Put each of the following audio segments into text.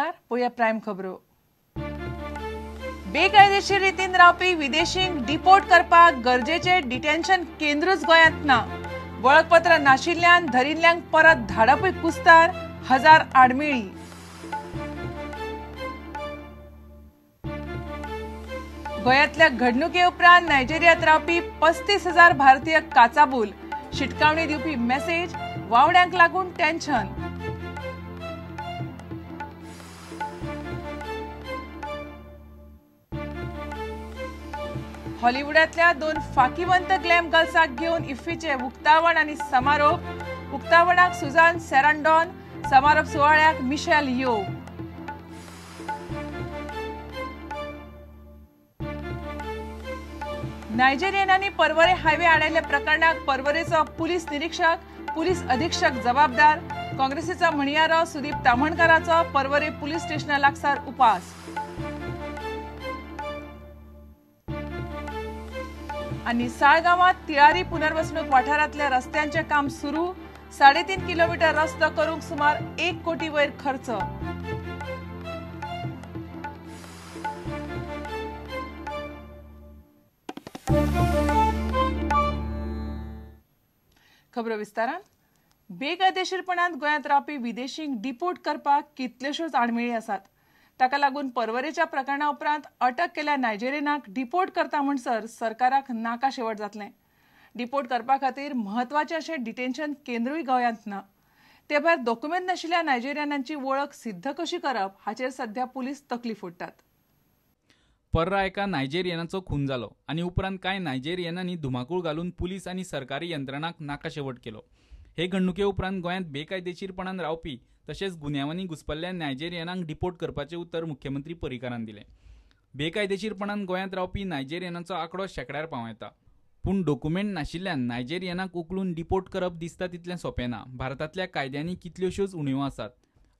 नमस्कार, पळोवया प्रायम खबरो. बेकायदेशीर रितीन रावपी विदेशींक डिपोर्ट करपाक गरजेचे डिटेन्शन केंद्रूच गोंयांत ना. वळखपत्र नाशिल्ल्यान धरिल्ल्यांक परत धाडपूय कुस्तार, हजार आडमेळी. गोंयांतल्या घडणुके उपरांत नायजेरियांत रावपी 35,000 भारतीय काचाबूल. शिटकावणी दिवपी मेसेज, वावड्यांक लागून टेन्शन. हॉलिवूडांतल्या दोन फाकीवंत ग्लॅम गर्ल्साक घेवन इफ्फीचे उक्तावण आनी समारोप. उक्तावणाक सुजान सेरांडॉन, समारोप सुवाळ्याक मिशेल यो. नायजेरियनांनी पर्वरे हायवे आडायल्ल्या प्रकरणाक पर्वरेचो पुलीस निरीक्षक, पुलीस अधीक्षक जबाबदार. काँग्रेसीचो म्हणयारो सुदीप ताम्हणकाराचो पर्वरे पुलीस स्टेशना लागसार उपास. आनी साळगांवांत तिळारी पुनर्वसणूक वाठारांतल्या रस्त्यांचें काम सुरू. 3.5 किलोमीटर रस्तो करूंक सुमार 1 कोटी वयर खर्च. खबरो विस्तारान. बेकायदेशीरपणान गोंयांत रावपी विदेशींक डिपोर्ट करपाक कितल्योश्योच आडमेळी आसात. ताका लागून पर्वरेच्या प्रकरणा उपरांत अटक केल्या नायजेरियनाक डिपोर्ट करता म्हणसर सरकाराक नाका शेवट जातलें. डिपोर्ट करपा खातीर म्हत्वाचें अशें डिटेन्शन केंद्रूय गोंयांत ना. ते भायर दोकुमेंत नाशिल्ल्या नायजेरियनांची वळख सिद्ध कशी करप हाचेर सध्या पुलीस तकली फोडटात. पर्रा एका नायजेरियनाचो खून जालो आनी उपरांत कांय नायजेरियनांनी धुमाकूळ घालून पुलीस आनी सरकारी यंत्रणांक नाका शेवट केलो. हे घडणुके उपरांत गोंयांत बेकायदेशीरपणान रावपी तशेंच गुन्यांवांनी घुसपल्ल्या नायजेरियनांक डिपोर्ट करपाचें उतर मुख्यमंत्री पर्रीकारान दिलें. बेकायदेशीरपणान गोंयांत रावपी नायजेरियनांचो आंकडो शेंकड्यार पावं येता, पूण डॉक्युमेंट नाशिल्ल्यान नायजेरियनांक उखलून डिपोर्ट करप दिसता तितलें सोंपें ना. भारतांतल्या कायद्यांनी कितल्योश्योच उणीवो आसात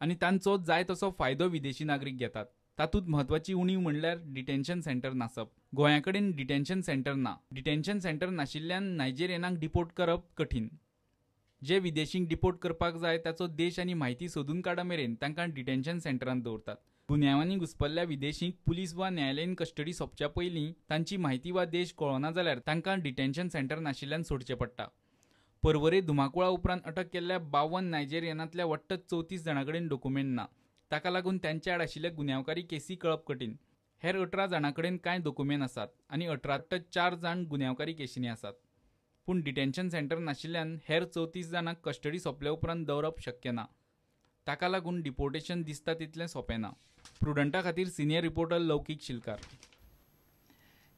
आनी तांचो जाय तसो फायदो विदेशी नागरीक घेतात. तातूंत म्हत्वाची उणीव म्हणल्यार डिटेन्शन सेंटर नासप. गोंया कडेन डिटेन्शन सेंटर ना. डिटेन्शन सेंटर नाशिल्ल्यान नायजेरियनांक डिपोर्ट करप कठीण. जे विदेशींक डिपोर्ट करपाक जाय ताचो देश आनी म्हायती सोदून काडा मेरेन तांकां डिटेन्शन सेंटरांत दवरतात. गुन्यांवांनी घुसपल्ल्या विदेशींक पुलीस वा न्यायालयीन कस्टडी सोंपच्या पयलीं तांची म्हायती वा देश कळना जाल्यार तांकां डिटेन्शन सेंटर नाशिल्ल्यान सोडचें पडटा. पर्वरे धुमाकुळा उपरांत अटक केल्ल्या 52 नायजेरियनांतल्या वट्ट 34 जाणां कडेन डॉक्युमेंट ना. ताका लागून तांचे आड आशिल्ले गुन्यांवकारी केसी कळप कठीण. हेर 18 जाणां कडेन कांय डॉक्युमेंट आसात आनी 18 4 जाण गुन्यांवकारी केशींनी आसात. पूण डिटेन्शन सेंटर नाशिल्ल्यान हेर 34 जाणांक कस्टडी सोंपल्या उपरांत दवरप शक्य ना. ताका लागून डिपोर्टेशन दिसता तितलें सोंपें ना. प्रुडंटा खातीर सिनियर रिपोर्टर लौकीक शिलकार.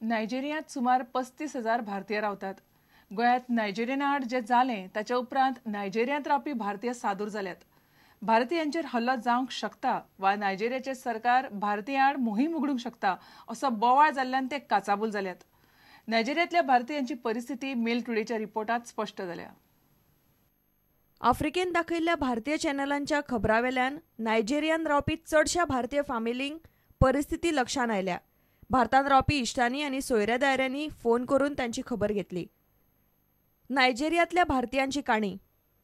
नायजेरियांत सुमार 35,000 भारतीय रावतात. गोंयांत नायजेरियना आड जें जालें ताच्या उपरांत नायजेरियांत रावपी भारतीय सादूर जाल्यात. भारतीयांचेर हल्लो जावंक शकता वा नायजेरियाचें सरकार भारतीयां आड मोहीम उगडूंक शकता असो बोवाळ जाल्ल्यान ते काचाबूल जाल्यात. नायजेरियांतल्या भारतीयांची परिस्थिती मेल टुडेच्या रिपोर्टांत स्पश्ट जाल्या. आफ्रिकेन दाखयल्ल्या भारतीय चॅनलांच्या खबरावेल्यान नायजेरियान रावपी चडश्या भारतीय फामिलींक परिस्थिती लक्षांत आयल्या. भारतांत रावपी इश्टांनी आनी सोयऱ्या दायऱ्यांनी फोन करून तांची खबर घेतली. नायजेरियांतल्या भारतीयांची काणी.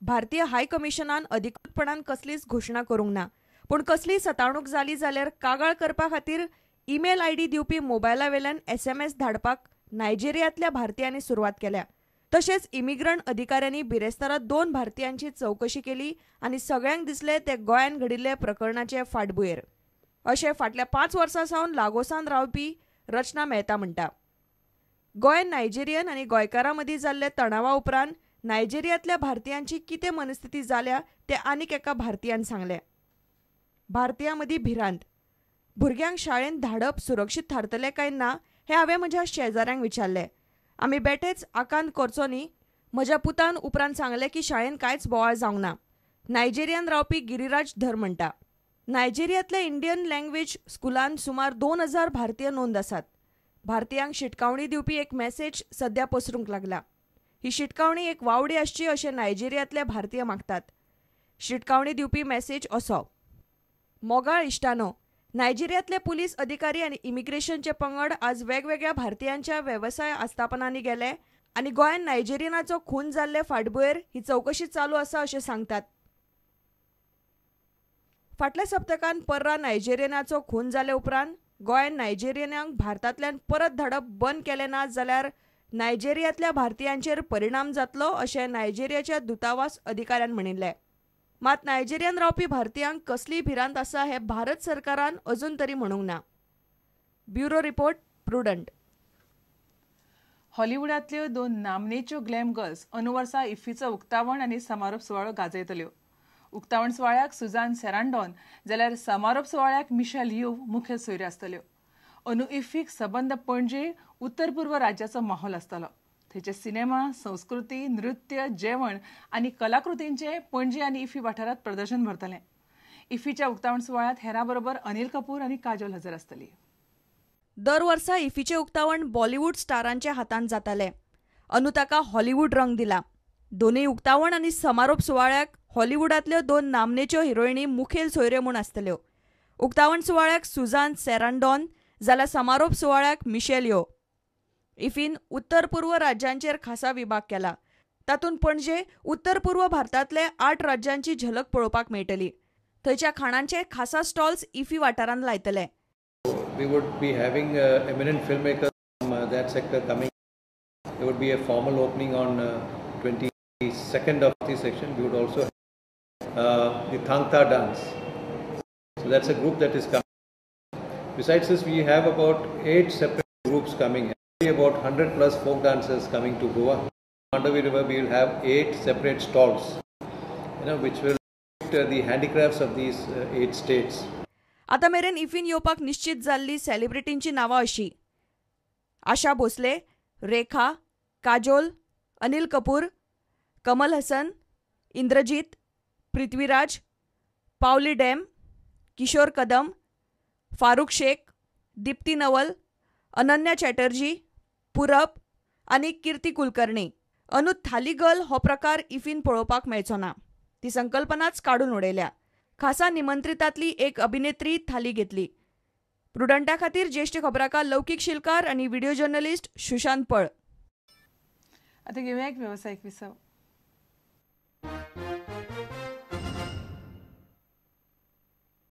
भारतीय हाय कमिशनान अधिकृतपणान कसलीच घोशणा करूंक ना, पूण कसलीय सतावणूक जाली जाल्यार कागाळ करपा खातीर ईमेल आयडी दिवपी मोबायला वेल्यान SMS धाडपाक नायजेरियांतल्या भारतीयांनी सुरवात केल्या. तशेंच इमिग्रंट अधिकाऱ्यांनी बिरेस्तारा 2 भारतीयांची चवकशी केली आनी सगळ्यांक दिसले ते गोंयांत घडिल्ले प्रकरणाचे फाटभुंयेर. अशें फाटल्या 5 वर्सां सावन लागोसान रावपी रचना मेहता म्हणटा. गोंय नायजेरियन आनी गोंयकारां मदीं जाल्ले तणावा उपरांत नायजेरियांतल्या भारतीयांची कितें मनस्थिती जाल्या तें आनीक एका भारतीयान सांगलें. भारतीयां मदीं भिरांत. भुरग्यांक शाळेंत धाडप सुरक्षीत थारतलें काय ना हें हांवें म्हज्या शेजाऱ्यांक विचारलें. आमी बेठेच आकांत करचो न्ही. म्हज्या पुतान उपरांत सांगलें की शाळेंत कांयच बोवाळ जावंक ना. नायजेरियान रावपी गिरिराज धर म्हणटा. नायजेरियांतल्या इंडियन लँग्वेज स्कुलांत सुमार 2,000 भारतीय नोंद आसात. भारतीयांक शिटकावणी दिवपी एक मॅसेज सद्या पसरूंक लागला. ही शिटकावणी एक वावडी आसची अशें नायजेरियांतले भारतीय मागतात. शिटकावणी दिवपी मॅसेज असो: मोगाळ इश्टानो, नायजेरियांतले पुलीस अधिकारी आनी इमिग्रेशनचे पंगड आज वेगवेगळ्या भारतीयांच्या वेवसाय आस्थापनांनी गेले आनी गोंयांत नायजेरियनाचो खून जाल्ले फाटभुंयेर ही चवकशी चालू आसा अशें सांगतात. फाटल्या सप्तकान पर्रा नायजेरियनाचो खून जाले उपरांत गोंयान नायजेरियनांक भारतांतल्यान परत धाडप बंद केलें ना जाल्यार नायजेरियांतल्या भारतीयांचेर परिणाम जातलो अशें नायजेरियाच्या दूतावास अधिकाऱ्यान म्हणिल्लें. मात नायजेरियान रावपी भारतीयांक कसली भिरांत आसा हें भारत सरकारान अजून तरी म्हणूंक ना. Bureau report, Prudent. हॉलिवूडांतल्यो दोन नामनेच्यो ग्लॅम गर्ल्स अंदू वर्सा इफ्फीचो उक्तावण आनी समारोप सुवाळो गाजयतल्यो. उक्तावण सुवाळ्याक सुजान सेरांडॉन जाल्यार समारोप सुवाळ्याक मिशेल you मुखेल सोयऱ्यो आसतल्यो. अंदू इफ्फीक सबंद पणजे उत्तर पूर्व राज्याचो माहोल आसतलो. थंयचे सिनेमा, संस्कृती, नृत्य, जेवण आनी कलाकृतींचें पणजे आनी इफ्फी वाठारांत प्रदर्शन भरतलें. इफ्फीच्या उक्तावण सुवाळ्यांत हेरां बरोबर अनिल कपूर आनी काजोल हजर आसतली. दर वर्सा इफ्फीचें उक्तावण बॉलिवूड स्टारांच्या हातान जातालें. अंदू ताका हॉलिवूड रंग दिला. दोनूय उक्तावण आनी समारोप सुवाळ्याक हॉलिवूडांतल्यो दोन नामनेच्यो हिरोइनी मुखेल सोयऱ्यो म्हूण आसतल्यो. उक्तावण सुवाळ्याक सुजान सेरांडॉन जाल्यार समारोप सुवाळ्याक मिशेल यो. इफ्फीन उत्तर पूर्व राज्यांचेर खासा विभाग केला. तातूंत पणजे उत्तर पूर्व भारतांतले 8 राज्यांची झलक पळोवपाक मेळटली. थंयच्या खाणांचे खासा स्टॉल्स इफ्फी वाठारांत लायतले. We would be having eminent filmmakers from that sector coming. There would be a formal opening on 22nd of this section. We would also have the Thangta dance. So that's a group that is coming. Besides this, we have about 8 separate groups coming. About 100 plus folk dancers coming to Goa. Mandovi River, we will have 8 separate stalls, which will depict the handicrafts of these 8 states. आतां मेरेन इफ्फीन येवपाक निश्चित जाल्ली सेलिब्रिटींची नांवां अशी: आशा भोसले, रेखा, काजोल, अनिल कपूर, कमल हसन, इंद्रजीत, पृथ्वीराज, पावली dam, Kishor Kadam, Farooq Shaikh, Deepti नवल, अनन्या चॅटर्जी, पुरब आनी कीर्ती कुलकर्णी. अंदू थाली गर्ल हो प्रकार इफ्फीन पळोवपाक मेळचो ना. ती संकल्पनाच काडून उडयल्या. खासा निमंत्रितांतली एक अभिनेत्री थाली घेतली. प्रुडंटा खातीर ज्येष्ठ खबराकार लौकीक शिलकार आनी व्हिडिओ जर्नलिस्ट सुशांत पळ. आतां घेवया एक वेवसायीक विसव.